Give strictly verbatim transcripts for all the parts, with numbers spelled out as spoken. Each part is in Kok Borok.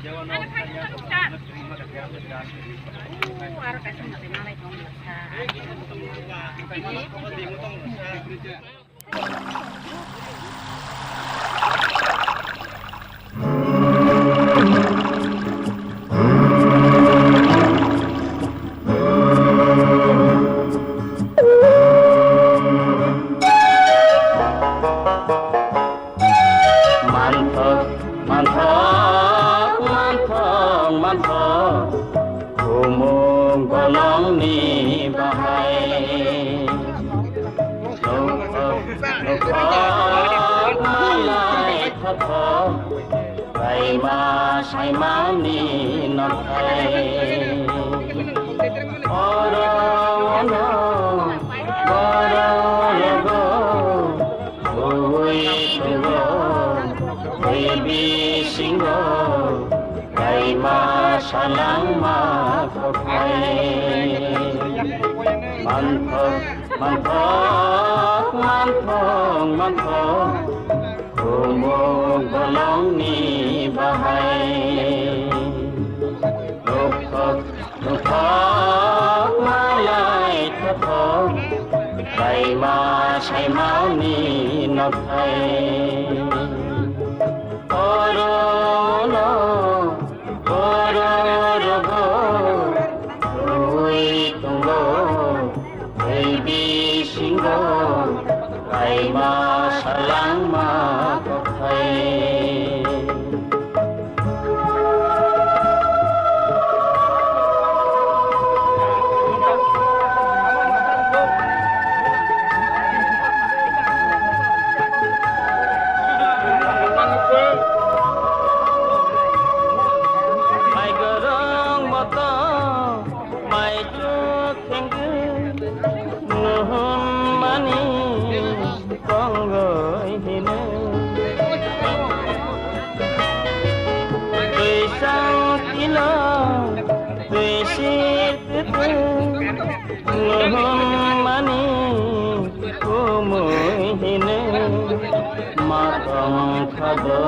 Manthok, manthok, manthok, manthok, bumung bolongni bahai. Nokthok, nokthok, malai thothok, Raima saimani nokhai. Oro ono, oro logo, ui tungo, ui bisingo, Raima salangma kokhai. Manthok, manthok, manthok, manthok. Bumung bolongni bahai. Nokthok, nokthok, malai thothok. Raima saimani nokhai. Oro no, oro rogo, ui tungo. Ui bisingo, Raima salangma kokhai. Mai gorong moto, mai chuk Nuhun mani tongoi hino. Twisang tino, twisir tete. Nuhun mani kumui hino. Matong khado.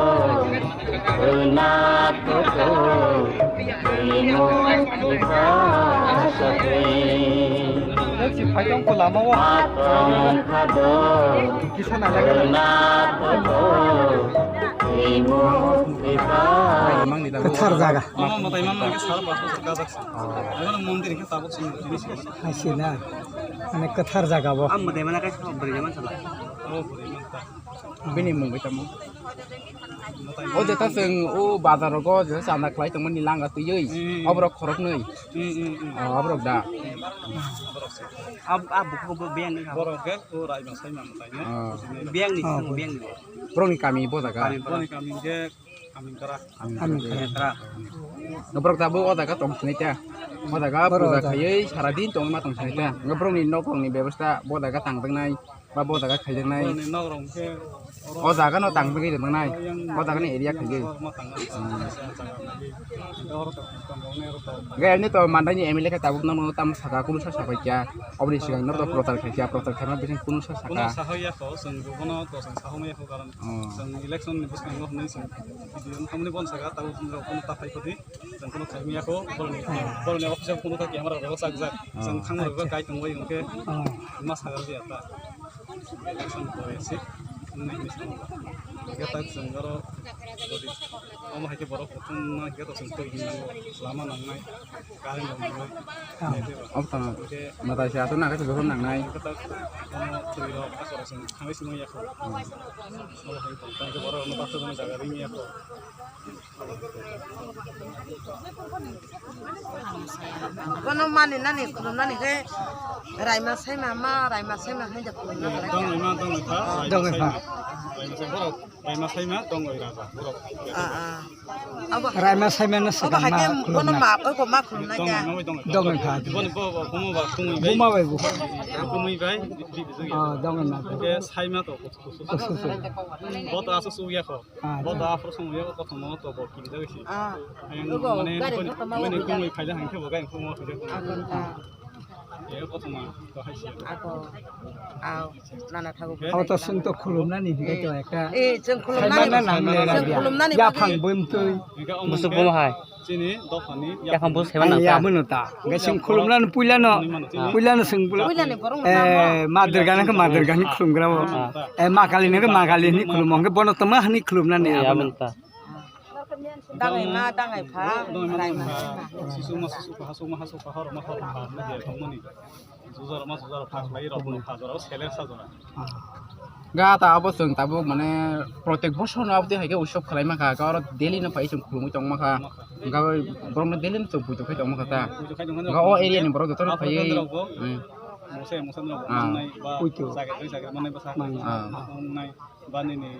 Yak si phai tong ko lama o. Kisa na laga. Mang ni laga. Kathar jaga. Mama matai mama ke sar paso sar kajak si. Ano mondir ke tabuk sini sini sini. Hai si na. Mane kathar jaga bo. Am matai mana kai sa beri jaman sala. Oh, beri jaman ta. Bini mung bai tamo. O jeta chwng o bazar rogo je chanda khlai tongmani langa twiwi. Hmm. Oborok khoroknwi. Hmm, hmm, hmm. O, oborok da. Ab, ab, buku bu beng ni. Borok ke o rai masai ma mutai no. O. Beng ni, beng ni. Borokni kami bo jaga. Borokni kami ke kami kara. Kami kara. Kara. No borok da bo o jaga tong sinai ta. O jaga puja khaiwi sara din tongma tong sinai ta. No borokni nok rokni bebosta bo jaga tang tongnai. Ba bo jaga khaijaknai. Borokni nok rok khe oro o jaga no tang bagwi ringnai. Yang o jaga ni area khaijak. Borok ma tang. Hmm. Oro to tong rok ne oro to. Ga ni to mandai ni M L A khe tabuk no tam saka kunu sa sabai kya. Oboni sigang no to prochar khai kya, prochar khaima bising kunu sa saka. Kunu sa hoya ko, seng bono to seng sa hoya ko karon. Oh. Seng election ni bwskango hwnwi seng video no tamni bon saka tabuk no kunu ta phai khodi. Chwng kheno khaimya kho, boroni, boroni office o kheno kha camera rok sakjak. Chwng thangma rok kai tongbai hwnkhe ma sagal dia ta. Election pore se, wngni hinwi swngo. Hwnkhe tak chwng oro jodi omo hai khe borok kuthum no hwnkhe to chwng twi hinwi lama nangnai, current rok nangnai. Obo tamo. Hwnkhe mwtai se aswk nang khe joto nangnai. Hwnkhe tak omo twi rok aswk rok chwng thangwi swngya kho. Obo hai tong khe borok no baksa jaga ringya kho. Bono mani nani khulum nani khe Raima Saima ma, Raima Saima hai da khulum na. Dongwi ma, dongwi pha, Dongwi pha. Raima Saima, borok Raima Saima dongwi raja, borok. Ah, ah. Abo Raima Saima no abo swkang hai na khe khulum bono na. Ma, oi bo ma khulum na kya. Dongwi pha. Bono bo, bo, bomo ba, kumui bai. Buma bai bu. Kumui bai, di, di, di, di. Ah, dongwi na. Ke Saima to, kusu, kusu. Kusu, kusu. Bo to asu su ya kho. Ah, bo to afro song ya kho, kothoma to bo kiri da bisi. Ah. Ayang mane, mane kumui phaida hangke bo gai kumui phaida. Ah, ah. Ako, aw, nana thago. Abo to chwng to khulumnani hwnkhe to ekta. Eh, chwng khulumnani, khulumnani bagwi. Yaphang bwntwi. Busuk bomo hai. Chini dophani yaphang bus heban nang ta. Yaphang ta. Hwnkhe chwng khulumnani puilano, puilano chwng puila. Puilani borok eh, Madargani khe Madargani khulumgrabo. Ah. Eh, Makalini khe Makalini khulumo hwnkhe bono tongma hani khulumnani. Eh, abono. Abono ta. Dangai ma, dangai pha, rai ma. Sisu ma, sisu pha, hasu ma, hasu pha, hor ma, hor pha, ma je tongmani. Jujor ma, jujor pha, khlai rok no pha, jora, sele sa jora. Ga ta abo chwng tabuk mane protek bosor no aboni hai khe usob khlai ma kha, ga oro daily no phai chwng khulumui tong ma kha. Ga borok no daily no chwng puitu khai tong ma kha ta. Ga o area ni borok joto no phai. Mose, mose no nai ba, jaga, jaga manai ba sa. Nai. Ba nini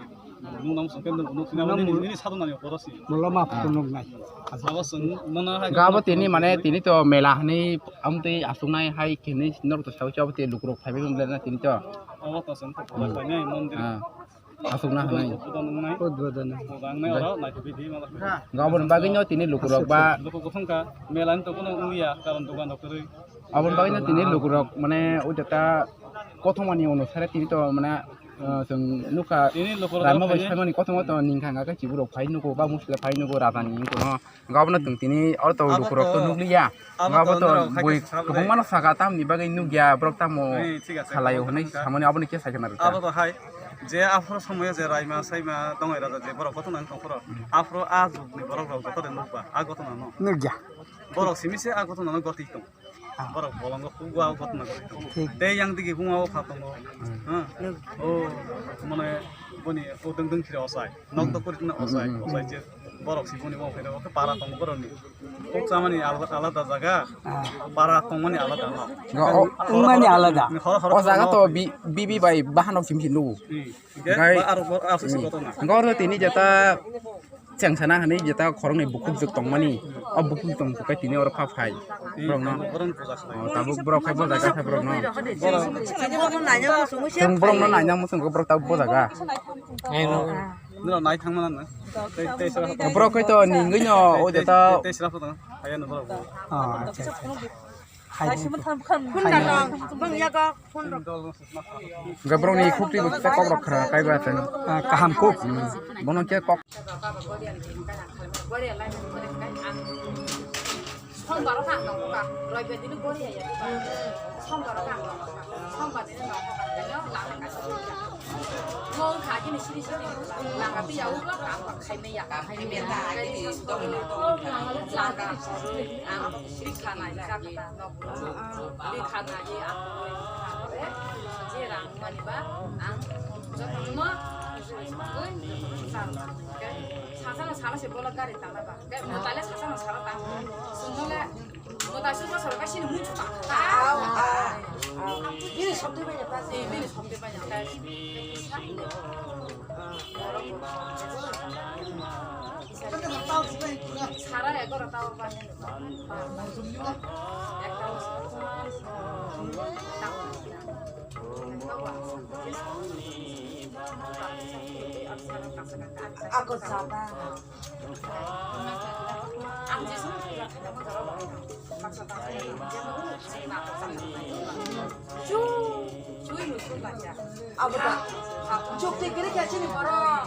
nung nang song kem nung nung nini nini sadu nani poro si. Molo ma phunuk nai. Abo song mona hai. Gabo tini mane tini to mela hani amtwi asuknai hai kini norok to sawi chabo te lukurok phaibai mung na tini to. Abo to song to pura khlainai mondir. Ah. Asukna hanai. Buda nung nai. Buda nung nai. Buda nung nai oro nai to bidi mala. Gabo ni bagwi no tini lukurok ba. Lukurok thongkha mela ni to kuno wngya karon dogan rok kwrwi. Aboni bagwi no tini lukurok mane ui ta kothomani onusare tini to mane, ah, chwng nukha. Tini lukurok rama bai phaimani kothoma to ningkha hwnkha khe chiburok phai nugo ba musla phai nugo rajani wngkha no. Hwnkha abono chwng tini oro to lukurok to nukliya. Hwnkha abo to bui kwbangma no saka tamni bagwi nukya borok tamo khalai o hwnwi samani aboni khe sai khna rwkha. Abo to hai je aphuru somoyo je raima saima tongai raja je borok kothoma wng tongphuru aphuru a jugni borok rok joto de nukba a kothoma no. Nukya. Borok simi se a kothoma no gotwi tong. Borok bolongo hukgo o gotna gotwi tongo. Thik. Tei yang digi huma o kha tongo. Hmm. Ha? O, mane boni o dwng dwng khire osai. Nok to kuri tongna osai. Hmm, hmm, hmm. Osai je borok si boni bo khaida o para tongo borokni. Kok chamani alada, alada jaga. Ah. Para tongmani alada nok. Ga o, wngmani alada. Hor, hor, o jaga to bi-, bibi bai bahanok simsi lugu. Hmm. Gai, ba aro, aro, aro, hmm. Goro tini jeta Chengsana hwnwi jeta khoroknwi bukhuk jwk tongmani, o bukhuk tong bukhai tini oro kha phai borokno. O, tabuk borok khai bojaga kha borokno. Chwng borokno naina muchungo borok tabuk bojaga. Nino nai thangmana no. Borok khai to ningwi no o jeta. Tei sra photo. Aya no borok. Ah, acha, acha. Hai. Hwnkhe borokni khukti bo kisa kok rok khna kaiba chwng. Ah, kaham kuk. Hmm. Bono khe kok. Sombar o kha ang nokha, Roibar dino gori ya, Sombar o kha ang nokha, Sombar dino nokha, lama kaisa. Mo kha kini siri siri, lama tu ya uro, lama khai me ya, khai me ya, lama siri kha na ya, nok. Di thana di ang je rang mani ba ang jotono sal sal se bola gari tala ba ke mo tale sasa no sala ta sumole mo ta susa soro ka sini muchu ta. Bini sopte ba ya ta. Bini sopte ba ya ta. Sara egaroh ta o ba. Ako jaba. Abo da. Jukti kwrwi kha chini borok.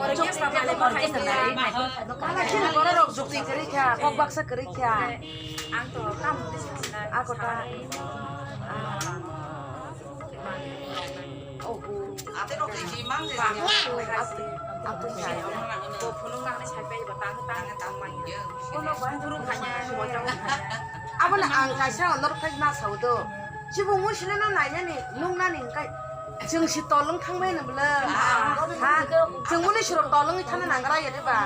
Orkestra mane orkestra nai. Kana chini borok rok jukti kwrwi kha, kok baksa kwrwi kha. Ang to tam di sa sinai. Ako ta. Oho. Ate rok di mang de. Ate, ate. Bo phunuk nang ni sai pai ba tang tang tang mai. Kono ban guru khanya. Abo na ang kaisa honor phai ma sao do. Chibung mui sino no nainani, nungnani hwnkhe chwng si tolwng thangbai no bwle. Ha? Chwng muni siro tolwngwi thana nangra ya de ba?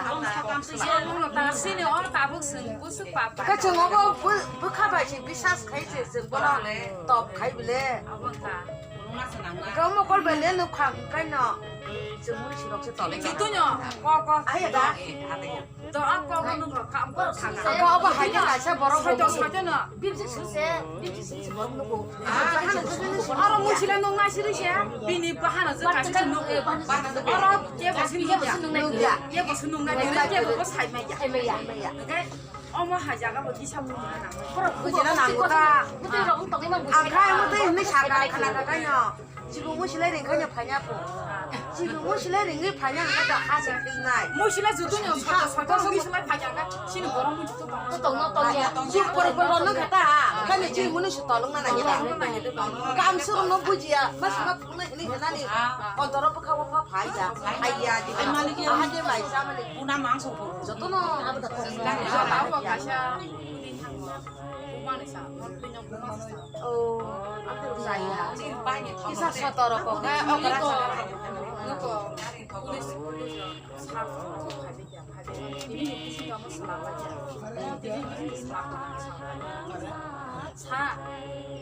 Sini o tabuk chwng busuk pap. Khe chwng obo bu-, bwkha bai se bisas khai se chwng bono top khai bwle. Abo wngkha. Khe omo kol bai le nuk kha hwnkhe no. Chwng mui sirok se tolwi. Chwng tuino, kok, kok. Ayo da. To a kok no nung kok, kam kok sana. Kok ba hai khe kaisa borok soito, soito no. Bibsi suse, bibsi suse borok nugo. Aro mui sila nung nai siri se. Bini bahana je kaisa nung. Aro ke bosi nung ya. Ke bosi nung nai, ke bosi sai mai ya. Sai mai ya. Omo hai jaga bo kisa bujina nango. Bujina nango ta. Bujina rok tongwi ma bujina. Ang khai omo tei hinwi saka khana kaka no. Chibung musilai ring khanya phanya po. Chibung musilai ringwi phanya kaka ha se khinai. Musilai jutu no sota sota musilai phanya ka. Sini borok mutu to tong. To tong no tong ya. Chibung poro poro no kata ha. Khanya chibung musilai tolong na nai ta. Kam suru no bujiya. Mas ma Nini hinani kontoro bwkha bwkha phai da. Phai ya di. Ai malik ya. Aha de mai sa malik. Puna mangso po. Joto no abo da. Abo kaisa. Bumani sa. Bumani sa. Oh. Abo sa ya. Isa sotoro ko. Okra sa. Noko. Police, police. Sa. Sa.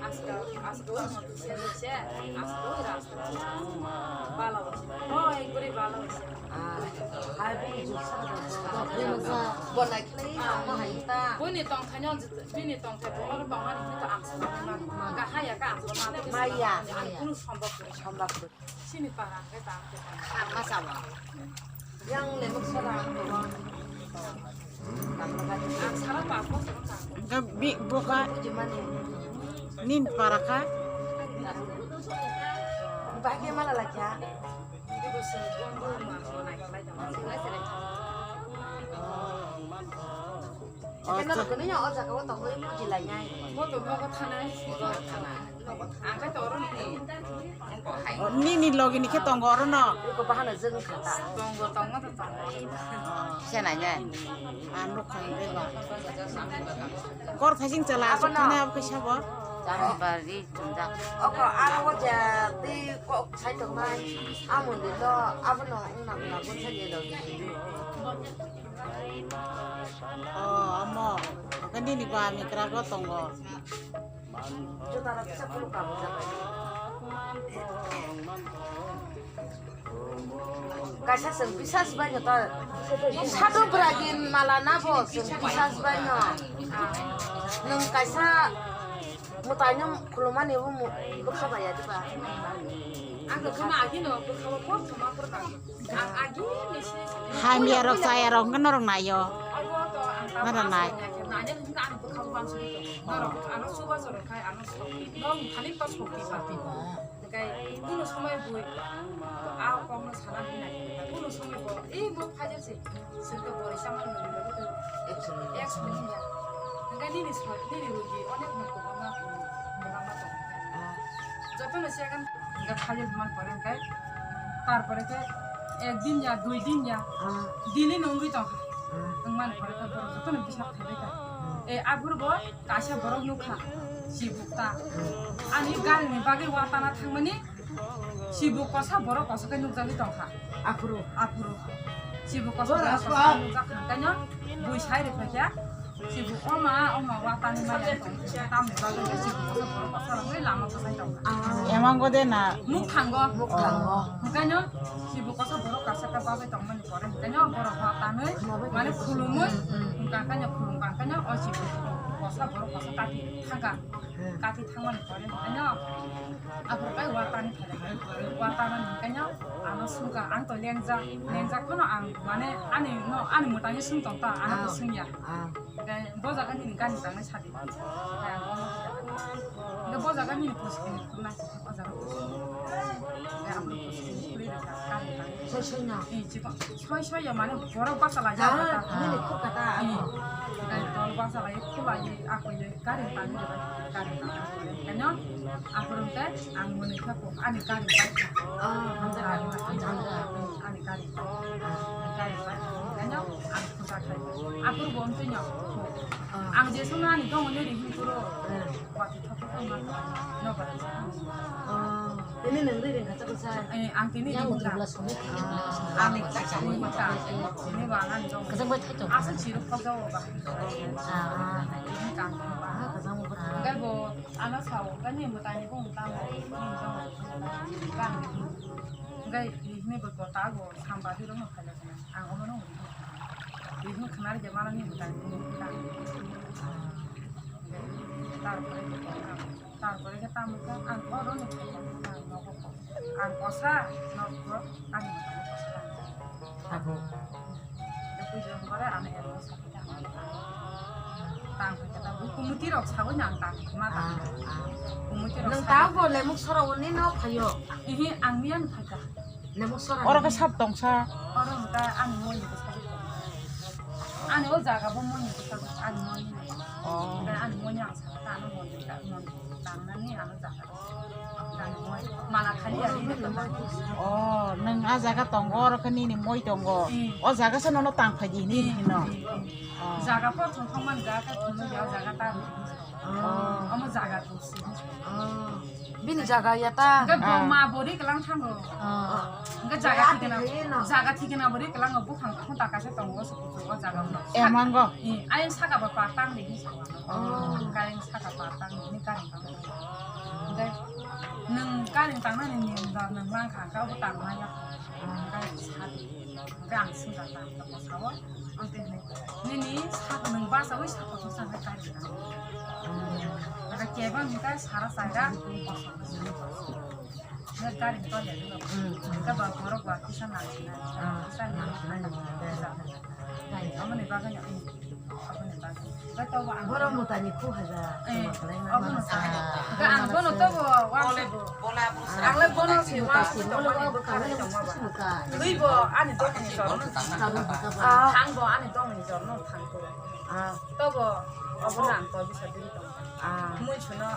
Aska, aska, aska, aska, aska, bala, oh, ekbari bala. Ah, hai bini juksa. Bona khlai, ah, ma hai ta. Bini tongthai no, bini tongthai, bono tongmani hwnwi to ang sa. Ga haya ka ang sa. Maya, maya. Kunu sombok kwrwi. Sombok kwrwi. Sini para hwnkhe tang khe tang. Ang ma chama. Yang lemuk sara ang tong. Ang sara pa po sa ka. Ga bi boka. Buji mani. Nin para ka. Bahage mala lakya. Ibu sini buang buang ma ko nai lai tang. Kena rok kene ya o jaga o tongwi buji lai nai. Bo to nogo thanai. Nogo thanai. Ang khe to oro ni. O, nini logi ni khe tongo oro no. Iko bahana jeng khata. Tongo, tongo to tongo. Senai ne. Ah, nuk khang de ba. Kor thasing chala asuk thane abo khe sabo. Bari chumjak. Oko aro o ja tei kok sai tongnai. Amoni do abono wngna wngna bonsai ni logi. Oh, amo. Kandini ba mikra go tongo. Kaisa chwng bisas bai no ta. Sado bragin mala na bo chwng bisas bai no. Nwng kaisa mwtai no khulumani bo bwkha bai ya diba. Ang khe ma agi no bwkha bo por thoma por ka. Hamya rok chaya rok hwnkhe norok naio. Norok nai. Jotono se gan ga khaye man pore kai. Tarpore ke ek din ya, dui din ya. Ah. Dili nungwi tong. Ah. Nang man pore ka borok jotono bisa khaye ka. Ah. E agur bo kaisa borok nukha. Sibuk ta. Ah. Ani gari ni bagwi wa tana thangmani. Sibuk kosa borok kosa kai nukjagwi tongkha. Aphuru. Aphuru. Sibuk kosa borok kosa kai nukjak kha. Kaino bui sai rwkha khe. Sibuk oma, oma wa tani maya tong. Tamni bagwi khe sibuk kosa borok kosa rwgwi lama bwsai tong. Ah. Emang gode na. Muk thango. Muk thango. Hwnkhaino sibuk kosa borok kosa khe bagwi tongmani pore hwnkhaino borok wa tanwi mane khulumwi hwnkha hwnkhaino khulumkha hwnkhaino o sibuk kosa borok kosa kati thangkha. Kati thangmani pore hwnkhaino aphuru kai wa tani. Watana hwnkhe no ano swngkha, ang to lengjak, lengjak phano ang mane ani no, ani mwtangwi swng tong ta, ano to swngya. Hwnkhe bo jaga nini gani tangnai sadi. Hwnkhe ang bono hwnkhe, hwnkhe bo jaga nini puskini khulnai, o jaga puskini. Hwnkhe ang puskini khulwi rwkha, gani tangnai. Soi soi no? Ee, chikon, soi soi ya mane borok basa laijak. Nini khukha ta? Ee. Hwnkhe tol basa lai khulai, akhoi le gari tangnai, gari tangnai. Hwnkhe no? Aphuru hwnkhe ang mwnwi kha kok ani gari bike kha. Ah, hamjakha, hamjakha. Ani gari bike. Gari bike. Ano ang puja khai. Aphuru bo wngtwi no. Ah. Ang je sono ani dong ne ri hin kuro. Ah. Wati thok thok ma. No ba. Ah, ini nang ri ring kha ta sa. Eh, ang tini yang di udah belas menit. Ah. Ani kha ni ba. Ini ba ani dong. Kasang bai thai to. Asa chiruk thok daw ba. Ah, ah. Ini kan. Ah, kasang mo ba. Enggak bo. Ano sao, kani mwtai ni bung tamo, ni jong, kan. Gai, ni Ni bo kota go samba di rong khala kana. Ang omo no ri. Di hu khna ri jama ni ta ni ta. Tar pore ko ta. Tar pore ke ta mo ka ang oro ni ta. Ang no ko. Ang kosa no ko ang ni ta kosa. Abo. Ko jong gore ang ero sa. Tang khe ta bu kumuti rok sawi nang tang ma tang. Ah, ah. Kumuti rok. Nang sawi. Tang bo lemuk sora oni no phayo. Ihi ang miyan phaja. Lemuk sora. Oro ke sap tong sa. Oro ka ani moi ni sa. Ani o jaga bo moi ni sa ani moi. Oh. Ka ani moi ang sa ta ani moi ka moi. Tangnani ano jaga. Tangnani moi. Mala khali ari ni tong. Oh, nang a jaga tongo, oro khe nini moi tongo. Hmm. O jaga se nono tang phai di ni hino. Hmm. Oh. Jaga por thong thong man jaga thong ya jaga ta. Oh. Omo jaga tu si. Oh. Bini jaga ya ta. Enggak, ah. Ma bori kelang thango. Oh. Enggak jaga thikena. Jaga thikena bori kelang bukhang khon ta kaisa tongo se kuchugo jaga no. Emang go. Hmm. Ayo saka ba patang de. Oh. Kain saka patang ni kain tang. Dai. Nang kain tang na ni da nang lang kha ka bu tang na ya. Kain sa. Ka ang sing ka tang ta ko sa wa. Ang te ni. Ni ni sa nang ba sa wi sa ko sa ka kain tang. Ka ke ba ni ka sara sa ga. Nang kain to le. Hmm. Ka ba ko ro ba ki sa na. Ah. Sa na. Sa na. Aboni bagwi no, aboni bagwi. Borok mwtani khu haja. Eh, chuma khlaima abono sa. Ga ang bono to bo wang se bo. Ang le bono se wang se tongma ni bwkha le tongma ba. Twi bo ani dongni jorno thang. Ah. Thang bo ani dongni jorno thang ko. Ah. To bo abono ang to bisa diri tong. Ah. Mui suno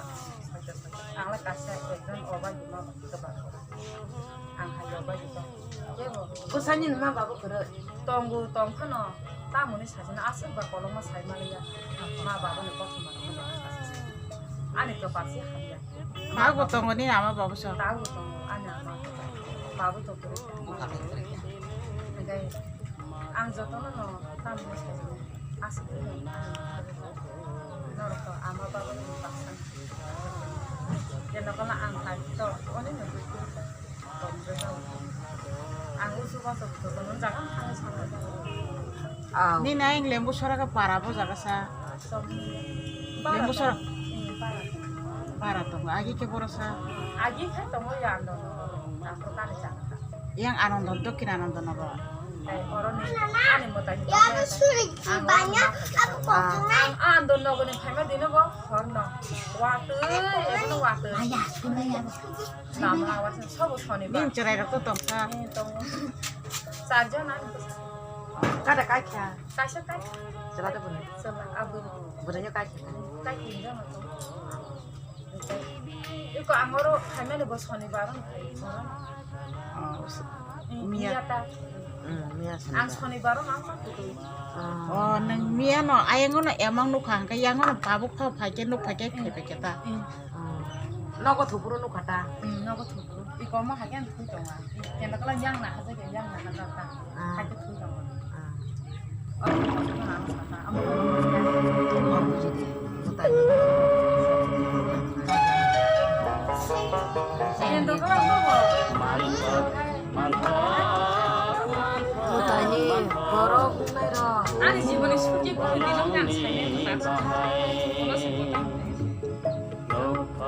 ang le kaisa ekdom oba yuma ba. Ang hai oba yuma. Bwsani ma babu kwrwi. Tongo, tong phano tamoni sajana aswk ba kolokma sai maliya. Ma babuni kothoma rok phano ani kwpal se hamya. Tago tongo ni ama babu so. Tago tongo ani ama babu to kwrwi. Hinkhe ang jotono no tamoni sajana aswk norok to ama babuni baksa. Jeno kono ang tai to oni no. Ang usu koso buto kono jaga thangwi sanai. Aw. Nini ayang Lembu Sora khe para bo jaga sa. Lembu Sora. Para tongo, agi khe boro sa. Agi khe tongo ya ando. Ang to kani jaga. Yang Anando, Dokkin Anando Nagar. Tei oro ni ani mwtai ni. Ang Ando Nagar ni phaima dino bo horno. Watwi, ebono watwi. Lama o sobo sonibar. Nini chwrairok to tongkha. Eh, tongo. Charjon ani bwsa. Kada kaikha? Kaisa kaikha. Chwla de bwrwi? Chwla, abwrwi. Bwrwino kaikha? Kaikha hinwi tongo. Iko ang oro phaimani bo sonibar. Oh, miya. Miya ta. Hmm, miya sonibar. Ang sonibar ang. Oh, nang miya no, ayang no emang nukha, hingke yang no tabuk tho phaikhe nuk phaikhe khai phaikhe ta. Hmm. Nogo thupuru nukha ta? Hmm, nogo thupuru. Iko ma haikhe ang thui tonga. Kenda kala yang na haja ke yang na haja ta. Ah. Haikhe thui tonga. Ah. Oh, iko ma haikhe ang sata. Amo. Oh, bujidi. Mutai. Kenda kala nogo. Mutani borok wngnai rok. Ani jiboni suki buini dino ang saimanya.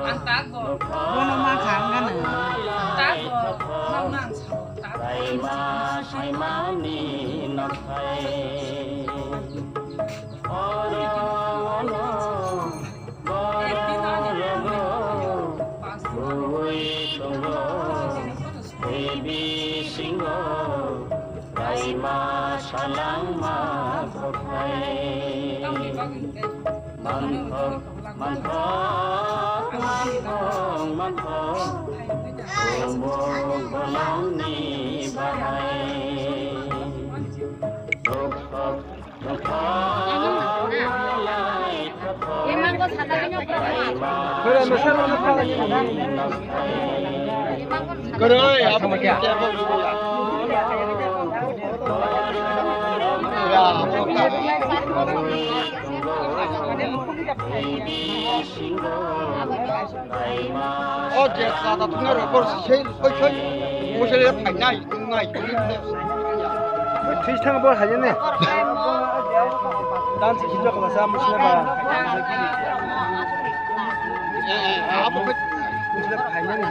Ang tago. Bono ma kha ang gana. Tago. Mama ang sao. Tago. Bisingo kaima salangma kothai. Manthok, manthok, manthok, manthok. Bumung bolongni bahai. Dok, dok, O je sada thungna rok bor sei sei sei musa le phainai. Tris thang bor hayo ne. Dan si khijo kala sa musle ba. Musle hayo ne.